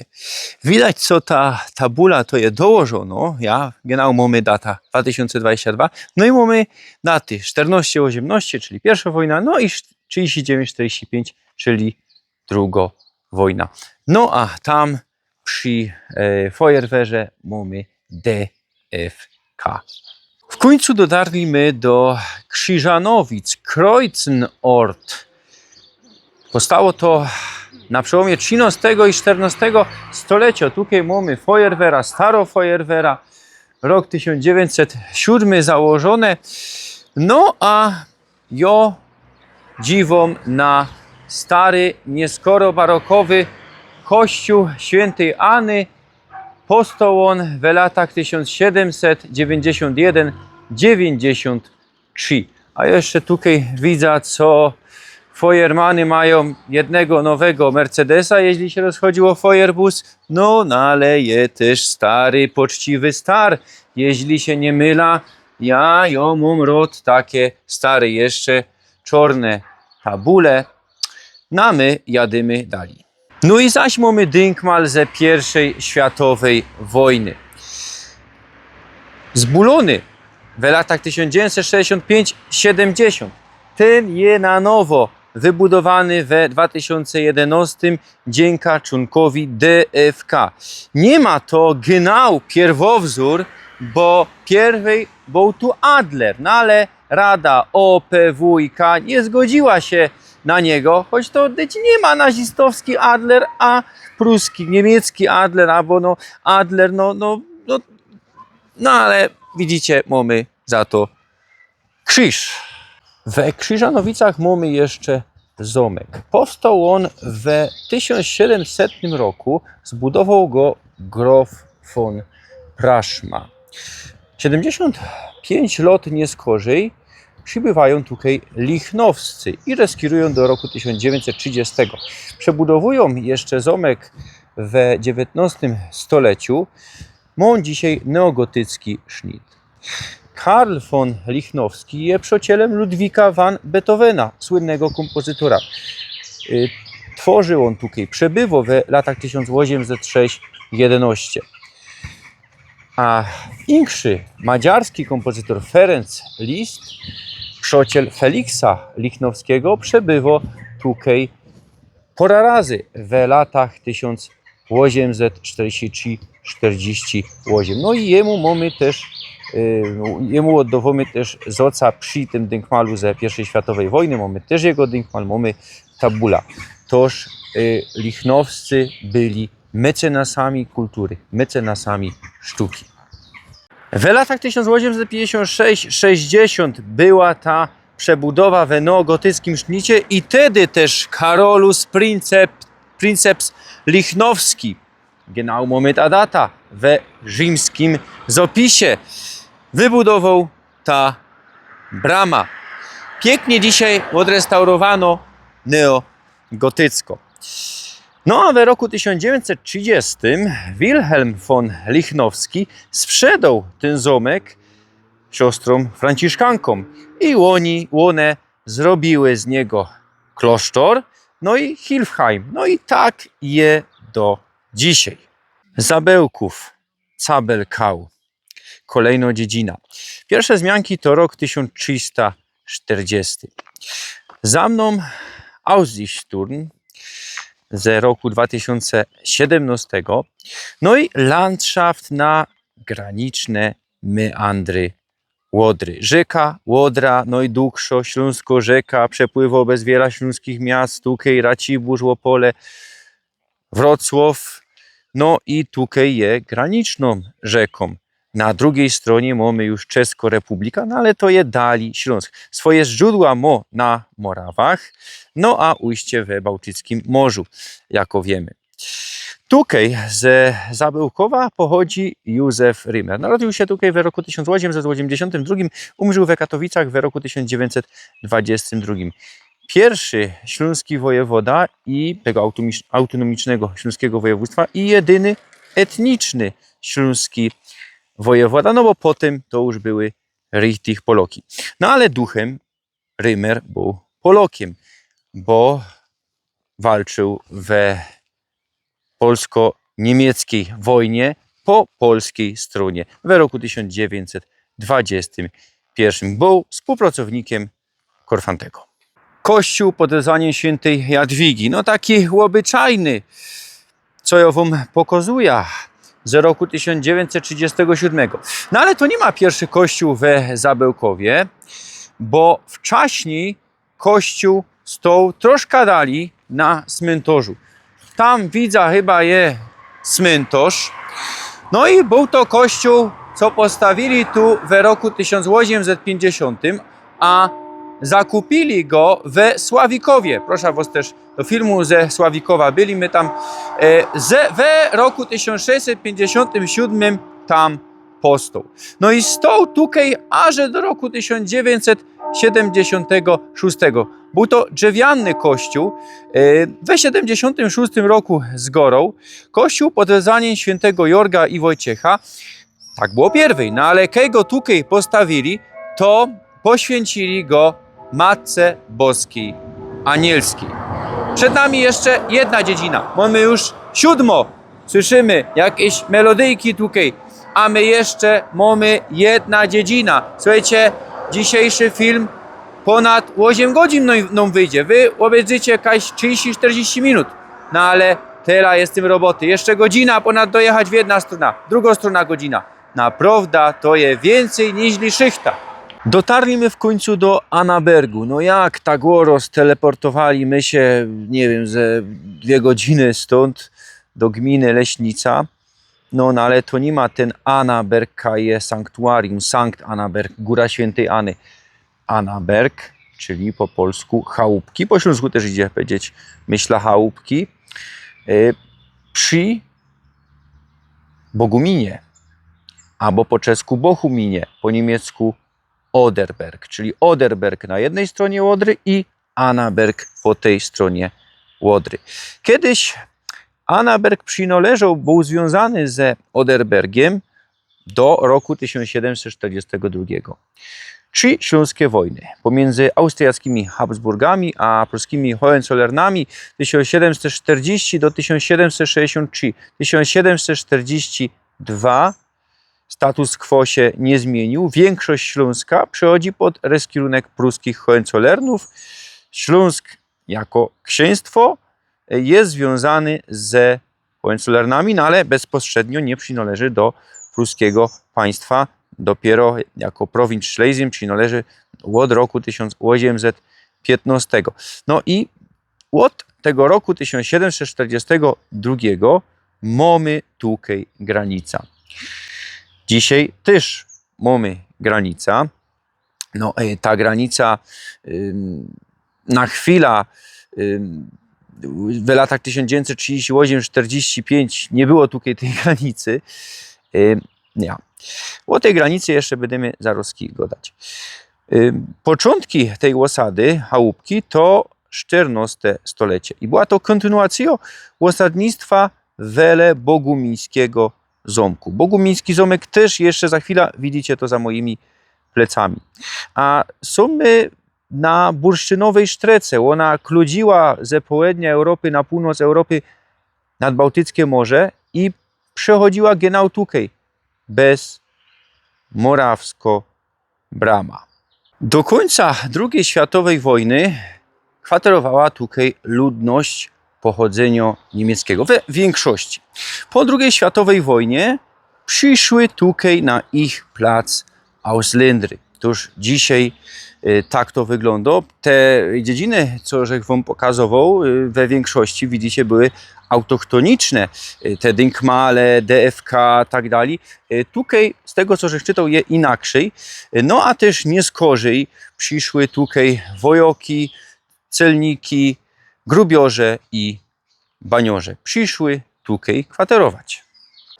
Widać, co ta tabula to je dołożono. Ja, genau, mōmy data dwa tysiōnce dwadzieścia dwa. No i mōmy daty sztyrnŏście ôziymnŏście, czyli piyrwszŏ wojna, no i trzidziści dziewięć czterdzieści pięć, czyli drugŏ wojna. No a tam przi, e, Feuerwehrze mōmy D F K. W kōńcu dotarli my do Krziżanowic, Kreuzenort. Powstało to na przełōmie trzynŏstego i sztyrnŏstego stolecjŏ. Tukej mōmy Feuerwehra, starŏ Feuerwehra, rok tysiōnc dziewięćset siódmy założōne. No a jŏ dziwōm na stary, nieskoro barokowy kościōł świyntyj Any. Powstoł ôn w latach tysiōnc siedymset dziewięćdziesiōnt jeden dziewięćdziesiōnt trzi. A jeszcze tukej widza, co Feuermany majōm jednego nowego Mercedesa, jeźli sie rozchodzi ô Feuerbus. No, no, ale je tyż stary, poczciwy star. Jeźli sie niy mylã, ja, jŏ mōm rŏd take stare jeszcze czŏrne tabule. No a my jadymy dalij. No i zaś mōmy dynkmal ze piyrwszyj światowyj wojny. Zbudowany w latach tysiōnc dziewiyńćset sześćdziesiōnt piyńć siedymdziesiōnt, tyn je na nowo wybudowany we dwa tysiōnce jedynŏstym dziynka czōnkowi D F K. Niy ma to genau piyrwowzōr, bo piyrwyj bōł tu Adler, no ale Rada O P W i K niy zgodziyła sie na niego, choć to dyć niy ma nazistowski Adler, a pruski, niymiecki Adler, abo no Adler, no, no, no, no ale widzicie, mōmy za to krziż. We Krziżanowicach mōmy jeszcze zōmek. Powstoł ôn we tysiōnc siedymsetnym roku, zbudowoł go grof von Praszma. Siedymdziesiōnt piyńć lŏt niyskorzej przibywajōm tukej Lichnowscy i reskirujōm do roku tysiōnc dziewiyńćset trzidziestego. Przebudowujōm jeszcze zōmek we dziewiyntnŏstym stoleciu. Mōm dzisiej neogotycki sznit. Karl von Lichnowski je przocielym Ludwika van Beethovena, słynnego kōmpozytora. Y, tworził ôn tukej, przebywoł we latach tysiōnc ôziymset sześć jedynoście. A inkszy madziarski kōmpozytor Ferenc Liszt, przociel Feliksa Lichnowskigo, przebywoł tukej pora razy we latach tysiōnc ôziymset sztyrdziści trzi sztyrdziści ôziym. No i jymu mōmy tyż, y, jymu ôddowōmy tyż zŏca przi tym dynkmalu ze piyrwszyj światowyj wojny, mōmy tyż jego dynkmal, mōmy tabula. Toż, y, Lichnowscy byli mecenasami kultury, mecenasami sztuki. We latach tysiōnc ôziymset piyńćdziesiōnt sześć sześćdziesiōnt była ta przebudowa we neogotyckim sznicie i tedy tyż Karolus Princeps, Princeps Lichnowski, genau mōmy ta data, we rzimskim zŏpisie wybudowoł ta brama. Piyknie dzisiej ôdrestaurowano neogotycko. No a we roku tysiōnc dziewiyńćset trzidziestym Wilhelm von Lichnowski sprzedoł tyn zōmek siostrōm franciszkankōm i ôni, ône zrobiły z niego klosztor, no i Hilfheim. No i tak je do dzisiej. Zabełkōw, Zabelkau. Kolejno dziedzina. Piyrwsze zmianki to rok tysiōnc trzista sztyrdziesty. Za mnōm Aussichtsturm ze roku dwa tysiōnce siedymnŏstego. No i landszaft na graniczne meandry Łodry. Rzeka Łodra, nojdugszo ślōnsko rzeka, przepływo bez wiela ślōnskich miast, tukej Racibōrz, Łopole, Wrocław. No i tukej je granicznōm rzekōm. Na drugij strōnie mōmy już Czesko Republika, no ale to je dali Ślōnsk. Swoje źrōdła mŏ na Morawach, no a ujście we Bałtyckim Morzu, jako wiymy. Tukej ze Zabełkowa pochodzi Józef Riemer. Narodził sie tukej we roku tysiōnc ôziymset ôziymdziesiōntym drugim, umrzōł we Katowicach we roku tysiōnc dziewiyńćset dwadziestym drugim. Piyrwszy ślōnski wojewoda i tego automi-, autonomicznego ślōnskigo wojewōdztwa i jedyny etniczny ślōnski wojewoda, no bo potym to już były richtig Poloki. No ale duchym Riemer bōł Polokiym, bo walczył we polsko-niymieckiej wojnie po polskij strōnie we roku tysiōnc dziewiyńćset dwadziestym piyrwszym. Bōł wspōłpracownikiym Korfantego. Kościół pod wezwaniym świyntej Jadwigi, no taki ôbyczajny, co jŏ wōm pokazuja, ze roku tysiōnc dziewiyńćset trzidziestego siōdmego. No ale to niy ma piyrwszy kościół we Zabełkowie, bo wczaśnij kościół stoł troszka dali na smyntŏrzu. Tam widza chyba je smyntŏrz. No i bōł to kościół, co postawiyli tu we roku tysiōnc ôziymset piyńćdziesiōntym, a zakupiyli go we Sławikowie. Proszã wŏs tyż do filmu ze Sławikowa. Byli my tam, e, ze, we roku tysiōnc sześćset piyńćdziesiōntym siōdmym tam postoł. No i stoł tukej aże do roku tysiōnc dziewiyńćset siedymdziesiōntego szōstego. Bōł to drzewiany kościół, e, we siedymdziesiōntym szōstym roku zgoroł. Kościół pod wezwaniym świyntego Jorga i Wojciecha. Tak było piyrwyj, no ale kej go tukej postawiyli, to poświynciyli go Matce Boskij Anielskij. Przed nami jeszcze jedna dziedzina. Mōmy już siōdmo. Słyszymy jakieś melodyjki tukej, a my jeszcze mōmy jedna dziedzina. Słuchejcie, dzisiejszy film ponad ôziym godzin nōm, nōm wyjdzie. Wy ôbejrzycie jakieś trzidzieści, czterdzieści minut. No ale tela je z tym roboty. Jeszcze godzina ponad dojechać w jedna strōna, drugŏ strōna godzina. Naprŏwda to je wiyncyj niźli szychta. Dotarli my w kōńcu do Annabergu. No jak tak ôro steleportowali my sie, niy wiym, ze dwie godziny stōnd do gminy Leśnica. No, no ale to niy ma tyn Annaberg, kaj je sanktuarium, Sankt Annaberg, Gōra Świyntyj Anny. Annaberg, czyli po polsku chałupki, po ślōnsku tyż idzie pedzieć, myśla, chałupki, e, przi Boguminie, abo po czesku Bochuminie, po niymiecku Oderberg, czyli Oderberg na jednyj strōnie Ôdry i Annaberg po tyj strōnie Ôdry. Kejś Annaberg przinŏleżoł, bōł zwiōnzany ze Oderbergiem do roku tysiōnc siedymset sztyrdziestego drugigo. Trzi ślōnske wojny pomiyndzy austriackimi Habsburgami a pruskimi Hohenzollernami, tysiōnc siedymset sztyrdziści do tysiōnc siedymset sześćdziesiōnt trzi, tysiōnc siedymset sztyrdziści dwa. Status quo sie niy zmiyniōł. Wiynkszość Ślōnska przechodzi pod reskirunek pruskich Hohenzollernōw. Ślōnsk jako ksiyństwo je zwiōnzany ze Hohenzollernami, no ale bezpośrednio niy przinŏleży do pruskigo państwa. Dopiyro jako prowincj Schlesien przinŏleży ôd roku tysiōnc ôziymset piytnŏstego. No i ôd tego roku tysiōnc siedymset sztyrdziestego drugigo mōmy tukej granica. Dzisiej tyż mōmy granica. No, e, ta granica, ym, na chwila, ym, w latach tysiōnc dziewiyńćset trzidziści ôziym sztyrdziści piyńć niy było tukej tyj granicy. Ym, ja. Ô tyj granicy jeszcze bydymy zarŏzki gŏdać. Ym, poczōntki tyj ôsady, chałupki, to sztyrnŏste stolecie. I była to kōntynuacyjŏ ôsadnictwa wele bogumińskigo zōmku. Bogumiński zōmek tyż jeszcze za chwila, widzicie to za mojimi plecami. A sōm my na bursztynowyj sztrece. Ôna kludziła ze połednia Europy na pōłnoc Europy nad Bałtyckie Morze i przechodziła genau tukej bez Morawsko Brama. Do kōńca drugij światowyj wojny kwaterowała tukej ludność pochodzynio niymieckigo, we wiynkszości. Po drugij światowyj wojnie prziszły tukej na ich plac Ausländry. Tōż dzisiej, y, tak to wyglōndo. Te dziedziny, co żech wōm pokazowoł, y, we wiynkszości, widzicie, były autochtoniczne. Y, te dynkmale, D F K, tak dalij. Y, tukej, z tego, co żech czytoł, je inakszyj. Y, no a tyż niy skorzij prziszły tukej wojoki, celniki, grubiorzŏ i baniorze. Prziszły tukej kwaterować.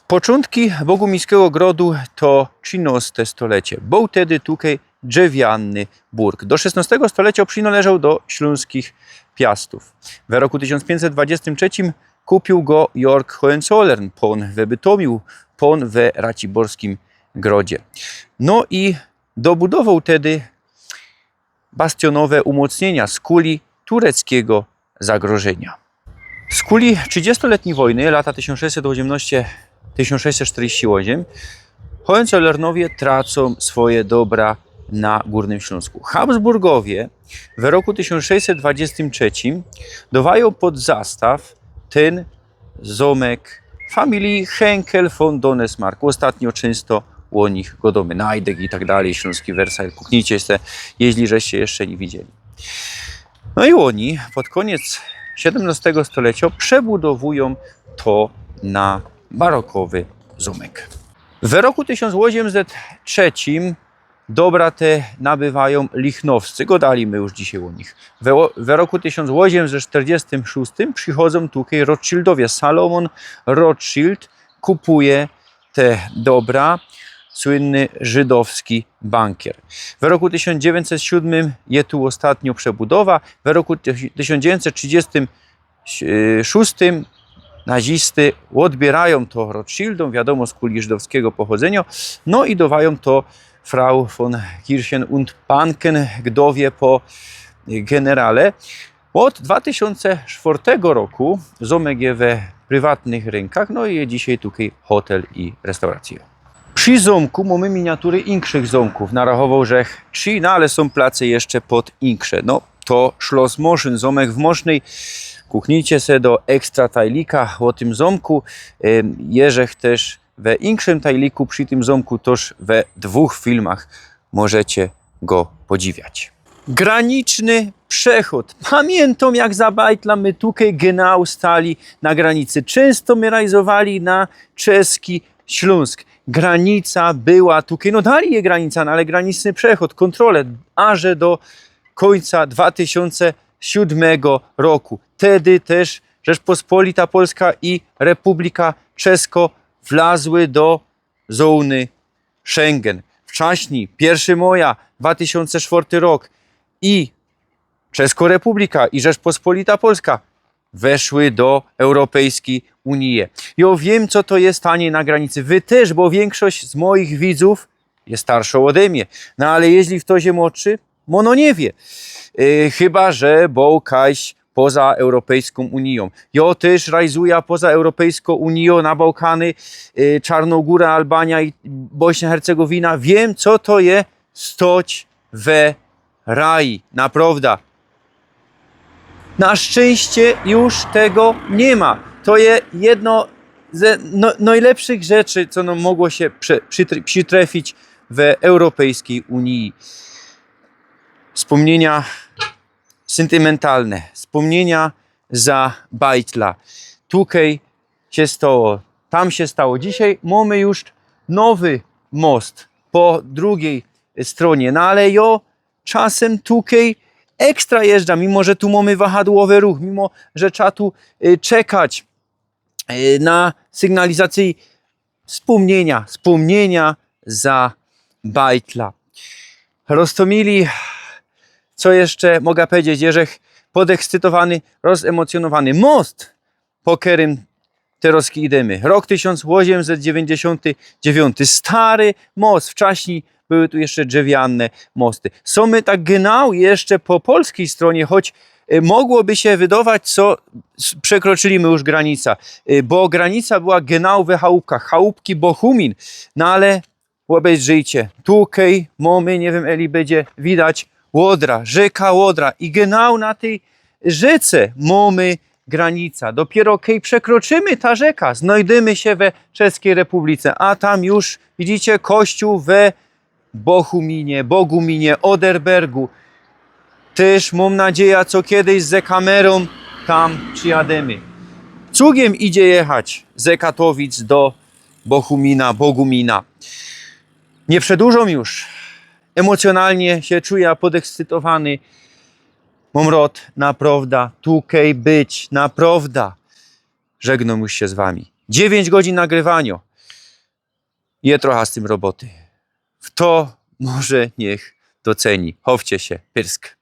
Poczōntki bogumińskigo grodu to trzinŏste stolecie. Bōł tedy tukej drzewiany burk. Do szesnŏstego stolecio przinŏleżoł do ślōnskich Piastōw. We roku tysiōnc piyńćset dwudziestym trzecim kupiōł go Jörg Hohenzollern, pōn we Bytomiu, pōn we raciborskim grodzie. No i dobudowoł tedy bastionowe umocniynia z kuli tureckigo zagrożynia. Z kuli trzidziestoletnij wojny, lata tysiōnc sześćset ôziymnŏście, tysiōnc sześćset sztyrdziści ôziym, Hohenzollernowie tracōm swoje dobra na Gōrnym Ślōnsku. Habsburgowie we roku tysiōnc sześćset dwudziestym trzecim dŏwajōm pod zastaw tyn zōmek familije Henkel von Donesmarck. Ôstatnio czynsto ô nich gŏdōmy. Neidek i tak dalij, ślōnski Wersail, puknijcie se, jeźli żeście jeszcze niy widzieli. No i ôni pod kōniec siedymnŏstego stolecio przebudowujōm to na barokowy zōmek. We roku tysiōnc ôziymset trzecim dobra te nabywajōm Lichnowscy, gŏdali my już dzisiej ô nich. We, we roku tysiōnc ôziymset sztyrdziestym szōstym przichodzōm tukej Rothschildowie. Salomon Rothschild kupuje te dobra, słynny żydowski bankier. We roku tysiōnc dziewiyńćset siōdmym je tu ôstatnio przebudowa. We roku tysiōnc dziewiyńćset trzidziestym szōstym nazisty ôdbiyrajōm to Rothschildōm, wiadōmo, z kuli żydowskigo pochodzynio, no i dŏwajōm to Frau von Kirchen und Panken, gdowie po generale. Ôd dwa tysiōnce sztwŏrtego roku zōmek je we prywatnych rynczach, no i je dzisiej tukej hotel i restauracjŏ. Przi zōmku mōmy miniatury inkszych zōmków. Narachowoł żech trzi, no ale sōm place jeszcze pod inksze. No, to Schloss Moszyn, zōmek w Mosznyj. Kuchnijcie se do ekstra tajlika ô tym zōmku. Ym, je żech tyż we inkszym tajliku przi tym zōmku, toż we dwōch filmach możecie go podziwiać. Graniczny przechod. Pamiętōm, jak za bajtla my tukej genau stali na granicy. Czynsto my rajzowali na czeski Ślōnsk. Granica była tukej, no dalij je granica, no ale graniczny przechod, kōntrole, aże do kōńca dwa tysiōnce siódmego roku. Tedy tyż Rzeczpospolita Polska i Republika Czesko wlazły do zōny Schengen. Wczaśnij, piyrszy moja, dwa tysiōnce sztwŏrty rok, i Czesko Republika, i Rzeczpospolita Polska weszły do Europejskij Unije. Jŏ wiym, co to je stanie na granicy. Wy tyż, bo wiynkszość z mojich widzōw je starszŏ ôde mie. No ale jeźli ftoś je młodszy, ôno niy wie. Yy, chyba że bōł kajś poza Europejskōm Unijōm. Jŏ tyż rajzuja poza Europejskōm Unijōm, na Bałkany, yy, Czarnogōra, Albania i Bośnia, Hercegowina. Wiym, co to je stoć we raju. Naprŏwda. Na szczynście już tego niy ma. To je jedno ze no, nojlepszych rzeczy, co nōm mogło sie prze-, przitr-, przitrefić we Europejskij Uniji. Spōmniynia syntymentalne, spōmniynia za bajtla. Tukej sie stało, tam sie stało. Dzisiej mōmy już nowy most po drugij strōnie. No ale jŏ czasym tukej ekstra jeżdżã, mimo że tu mōmy wahadłowy ruch, mimo że trza tu, y, czekać, y, na sygnalizacyji. Spōmniynia, spōmniynia za bajtla. Roztōmili, co jeszcze moga powiedzieć? Je żech podekscytowany, rozemocjōnowany. Most, po kerym terŏz idymy. Rok tysiōnc ôziymset dziewiyńćdziesiōnty dziewiōnty. Stary most. Wczaśnij były tu jeszcze drzewiane mosty. Sōm my tak genau jeszcze po polskij strōnie, choć, y, mogłoby sie wydować, co s-, przekroczyli my już granica. Y, bo granica była genau we chałupkach. Chałupki, Bochumin. No ale ôbezdrzijcie. Tukej mōmy, niy wiym, eli bydzie widać, Łodra, rzeka Łodra. I genau na tyj rzece mōmy granica. Dopiyro kej przekroczymy ta rzeka, znojdymy sie we Czeskij Republice. A tam już, widzicie, kościół we Bochuminie, Boguminie, Oderbergu. Tyż mōm nadzieja, co kedyś ze kamerōm tam przijadymy. Cugiem idzie jechać ze Katowic do Bochumina, Bogumina. Niy przedłużōm już. Emocjonalnie sie czujã podekscytowany. Mōm rŏd, naprŏwda, tukej być, naprŏwda. Żegnōm już sie z wami. Dziewiyńć godzin nagrywaniŏ. Je trocha z tym roboty. Fto może, niych doceni. Chowcie sie. Pyrsk.